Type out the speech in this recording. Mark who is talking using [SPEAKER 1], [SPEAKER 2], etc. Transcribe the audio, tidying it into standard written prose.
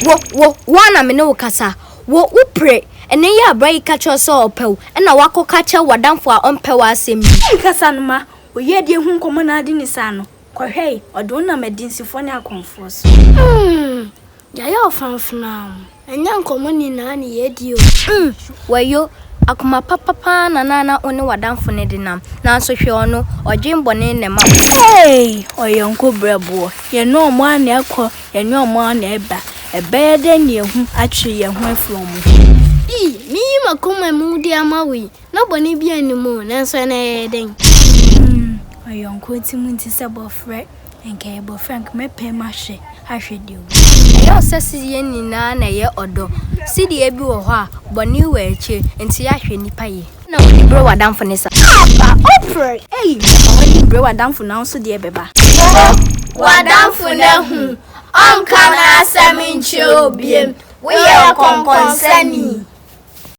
[SPEAKER 1] Wo, wo, wo ara na me ne wo kasa. Wo, wo pere. Ɛnnɛ yi a bra yi ka kyerɛ wo sɛ ɔpɛ wo, ɛna woakɔka akyerɛ w'adamfo a ɔmpɛ w'asɛm yi.
[SPEAKER 2] Ei, kasa no ma oyi adi ehu nkɔmmɔ na adi ne saa no, kɔhwɛ yi, ɔde wo nam adinsifoɔ ne akɔmfoɔ so.
[SPEAKER 3] Mm, yɛayɛ ɔfamfenaa o, ɛnyɛ nkɔmmɔ nyinaa ne yɛadi o.
[SPEAKER 1] Mm, wayo, akoma papa paa na na na wo ne w'adamfo no de nam, nanso hwɛ ɔno, ɔdwen bɔne na ɛma wo.
[SPEAKER 2] Ei, ɔyɔnko berɛboɔ, yɛne wɔn ara na ɛkɔ, yɛne wɔn ara na ɛba, ɛbɛyɛ dɛn na yɛahu atwe yɛn ho afiri wɔn ho?
[SPEAKER 3] Ii, Meyi m'akoma mu de ama wo yi, na bɔne biara nni mu o, nanso ɛnnɛ ɛyɛ dɛn?
[SPEAKER 2] Mm, ɔyɔnko ti mu nti sɛ bɔfrɛ, nka ɛyɛ bɔfrɛ a nka mɛpɛ mahwɛ ahwɛ deɛ ɔwɔ mu.
[SPEAKER 1] Ɛyɛ wo sɛ sedeɛ nyinaa na ɛyɛ ɔdɔ? Sedeɛ bi wɔ hɔ a, bɔne wɔ akyire, nti yɛahwɛ nnipa yie. Na w'ani bere w'adamfo ne sa.
[SPEAKER 2] Aba, ɔprɛ! Ei, ma w'ani mbre w'adamfo na wo nso deɛ bɛba.
[SPEAKER 1] Wo, w'adamfo no ahu, ɔnka n'asɛm nkyerɛ wo biom, woyɛ ɔkɔnkɔnsani.